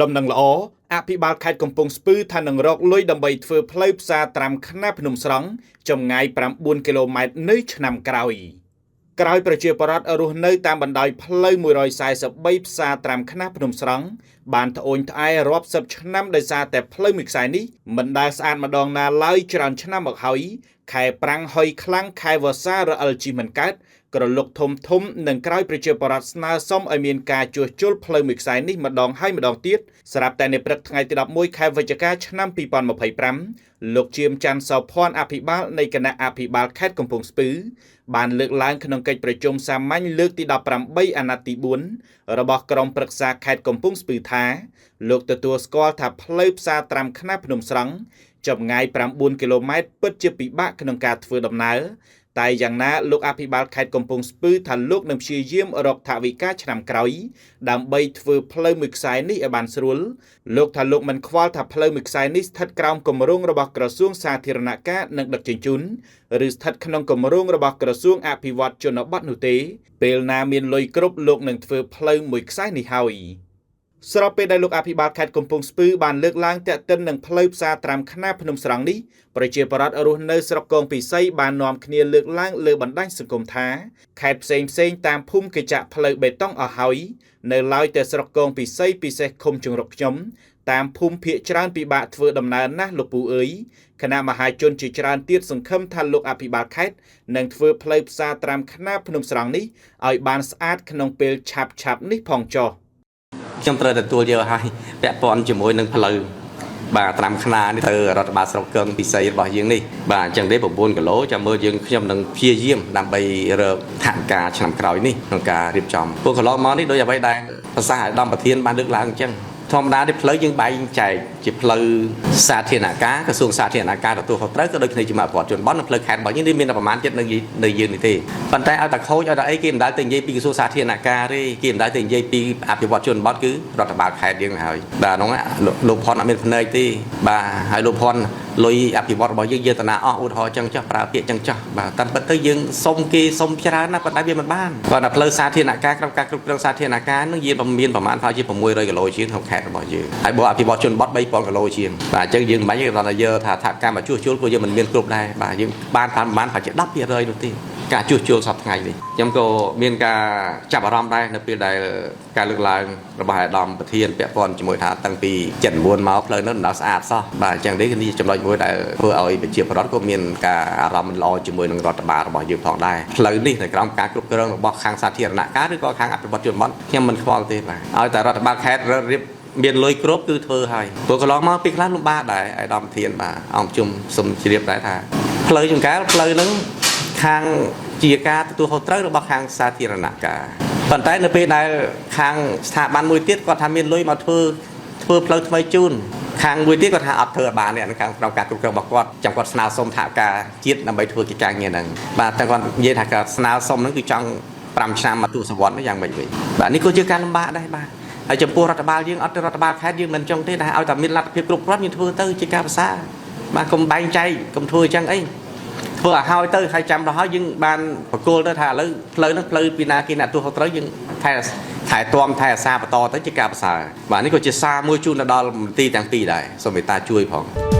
ដំណឹងល្អអភិបាលខេត្តកំពង់ស្ពឺថានឹងរកលុយដើម្បីធ្វើផ្លូវផ្សារត្រាំខ្នាភ្នំស្រង់ចម្ងាយ9គីឡូម៉ែត្រនៅឆ្នាំក្រោយក្រោយប្រជាពលរដ្ឋរស់នៅតាមបណ្ដោយផ្លូវ143ផ្សារត្រាំខ្នាភ្នំស្រង់បានត្អូញត្អែរាប់សិបឆ្នាំដោយសារតែផ្លូវមួយខ្សែនេះមិនដែលស្អាតម្ដងណាឡើយច្រើនឆ្នាំមកហើយខែប្រាំងហុយខ្លាំងខែវស្សារអិលជិះមិនកើតក្រលុកធំធំនិងក្រោយប្រជាពលរដ្ឋស្នើសុំឲ្យមានការជួសជុលផ្លូវមួយខ្សែនេះម្ដងហើយម្ដងទៀតស្រាប់តែនៅព្រឹកថ្ងៃទី11ខែវិច្ឆិកាឆ្នាំ2025លោកជាមច័ន្ទសោភ័ណ្ឌអភិបាលនៃគណៈអភិបាលខេត្តកំពង់ស្ពឺបានលើកឡើងក្នុងកិច្ចប្រជុំសាមញ្ញលើកទី18អាណត្តិទី4របស់ក្រុមប្រឹក្សាខេត្តកំពង់ស្ពឺថាលោកទទួលស្គាល់ថាផ្លូវផ្សារត្រាំខ្នាភ្នំស្រង់ចម្ងាយ9គីឡូម៉ែត្រពិតជាពិបាកក្នុងការធ្វើដំណើរតែយ៉ាងណាលោកអភិបាលខេត្តកំពង់ស្ពឺថាលោកនឹងព្យាយាមរកថវិកាឆ្នាំក្រោយដើម្បីធ្វើផ្លូវមួយខ្សែនេះឲ្យបានស្រួលលោកថាលោកមិនខ្វល់ថាផ្លូវមួយខ្សែនេះស្ថិតក្រោមគម្រោងរបស់ក្រសួងសាធារណការនិងដឹកជញ្ជូនឬស្ថិតក្នុងគម្រោងរបស់ក្រសួងអភិវឌ្ឍជនបទនោះទេពេលណាមានលុយគ្រប់លោកនឹងធ្វើផ្លូវមួយខ្សែនេះហើយស្របពេលដែលលោកអភិបាលខេត្តកំពង់ស្ពឺបានលើកឡើងទាក់ទិននឹងផ្លូវផ្សារត្រាំខ្នាភ្នំស្រង់នេះប្រជាពលរដ្ឋរស់នៅស្រុកកងពិសីបាននាំគ្នាលើកឡើងលើបណ្ដាញសង្គមថាខេត្តផ្សេងផ្សេងតាមភូមិគេចាក់ផ្លូវបេតុងអស់ហើយនៅឡើយតែស្រុកកងពិសីពិសេសឃុំជង្រុកខ្ញុំតាមភូមិភាគច្រើនពិបាកធ្វើដំណើរណាស់លោកពូអើយគណៈមហាជនជាច្រើនទៀតសង្ឃឹមថាលោកអភិបាលខេត្តនឹងធ្វើផ្លូវផ្សារត្រាំខ្នាភ្នំស្រង់នេះឲ្យបានស្អាតក្នុងពេលឆាប់ៗនេះផងចុះខ្ញុំត្រូវទទួលយកឲ្យពាក់ព័ន្ធជាមួយនឹងផ្លូវបាទត្រាំខ្នានេះទៅរដ្ឋបាលស្រុកកឹងពិសីរបស់យើងនេះបាទអញ្ចឹងទេ9គីឡូចាំមើលយើងខ្ញុំនឹងព្យាយាមដើម្បីរកថវិកាឆ្នាំក្រោយនេះក្នុងការរៀបចំពួកកន្លងមកនេះដោយអ្វីដែលប្រសាសន៍ឲ្យដំប្រធានបានលើកឡើងអញ្ចឹងធម្មតាទេផ្លូវយើងបែងចែកជាផ្លូវសាធារណការក្រសួងសាធារណការទទួលខុសត្រូវក៏ដូចគ្នាជាមួយអភិវឌ្ឍជនបទនិងផ្លូវខេត្តរបស់យើងនេះមានតែប្រមាណទៀតនៅយើងនេះទេប៉ុន្តែឲ្យតែខូចឲ្យតែអីគេមិនដែលទៅនិយាយពីក្រសួងសាធារណការទេគេមិនដែលទៅនិយាយពីអភិវឌ្ឍជនបទគឺរដ្ឋបាលខេត្តយើងហើយបាទនោះលោកផនអត់មានភ្នែកទេបាទហើយលោកផនលុយអភិវឌ្ឍរបស់យើងយើងតាណាអស់ឧទាហរណ៍ចឹងចុះប្រើពាក្យចឹងចុះបាទតាមពិតទៅយើងសុំគេសុំច្រើនណាស់ប៉ុន្តែវាមិនបានគាត់តែផ្លូវសាធារណការក្នុងការគ្រប់គ្រងសាធារណការនឹងយើងមានប្រមាណប្រហែលជា600គីឡូជាងក្នុងខេត្តរបស់យើងហើយបើអភិវឌ្ឍជនបទ3000គីឡូជាងបាទអញ្ចឹងយើងមិនបាច់គាត់ថាយកថាថកម្មមកជួសជុលព្រោះយើងមិនមានគ្រប់ដែរបាទយើងបានប្រមាណប្រហែលជា10%នោះទេការជួសជុលសប្តាហ៍ថ្ងៃនេះខ្ញុំក៏មានការចាប់អារម្មណ៍ដែរនៅពេលដែលការលើកឡើងរបស់អាដាមប្រធានពាក់ព័ន្ធជាមួយថាតាំងពី79មកផ្លូវនោះមិនដល់ស្អាតសោះបាទអញ្ចឹងនេះគឺជាចំណុចមួយដែលធ្វើឲ្យប្រជាពលរដ្ឋក៏មានការអារម្មណ៍មិនល្អជាមួយនឹងរដ្ឋបាលរបស់យើងផងដែរផ្លូវនេះនៅក្រោមការគ្រប់គ្រងរបស់ខាងសាធារណការឬក៏ខាងអភិវឌ្ឍជនបទខ្ញុំមិនខ្វល់ទេបាទឲ្យតែរដ្ឋបាលខេត្តរៀបមានលុយគ្រប់គឺធ្វើហើយព្រោះកន្លងមកពីខ្លះលំបាកដែរអាដាមប្រធានបាទអង្គប្រជុំសូមជម្រាបដែរថាផ្លូវចង្កែលផ្លូវហ្នឹងខាងជាការទទួលខុសត្រូវរបស់ខាងសាធារណការប៉ុន្តែនៅពេលដែលខាងស្ថាប័នមួយទៀតគាត់ថាមានលុយមកធ្វើផ្លូវថ្មីជូនខាងមួយទៀតគាត់ថាអត់ធ្វើឲ្យបានទេខាងក្នុងការគ្រប់គ្រងរបស់គាត់ចាំគាត់ស្នើសុំថវិកាជាតិដើម្បីធ្វើកិច្ចការងារហ្នឹងបាទតែគាត់និយាយថាគាត់ស្នើសុំហ្នឹងគឺចង់5ឆ្នាំមកទសវត្សរ៍យ៉ាងម៉េចវិញបាទនេះក៏ជាការលំបាកដែរបាទហើយចំពោះរដ្ឋបាលយើងអត់ទេរដ្ឋបាលខេត្តយើងមិនចង់ទេតែឲ្យតែមានលទ្ធភាពគ្រប់គ្រាន់យើងធ្វើទៅជាការប្រសើរបាទកុំបែងចែកកុំធ្វើអញ្ចឹងអីធ្វើឲ្យហើយទៅហើយចាំដល់ហើយយើងបានបកគលទៅថាឥឡូវផ្លូវហ្នឹងផ្លូវពីណាគេអ្នកទោះខុសត្រូវយើងថែទាំថែអាសាបន្តទៅជាការប្រសើរបាទនេះក៏ជាសារមួយជូនទៅដល់មន្ទីរទាំងពីរដែរសូមមេត្តាជួយផង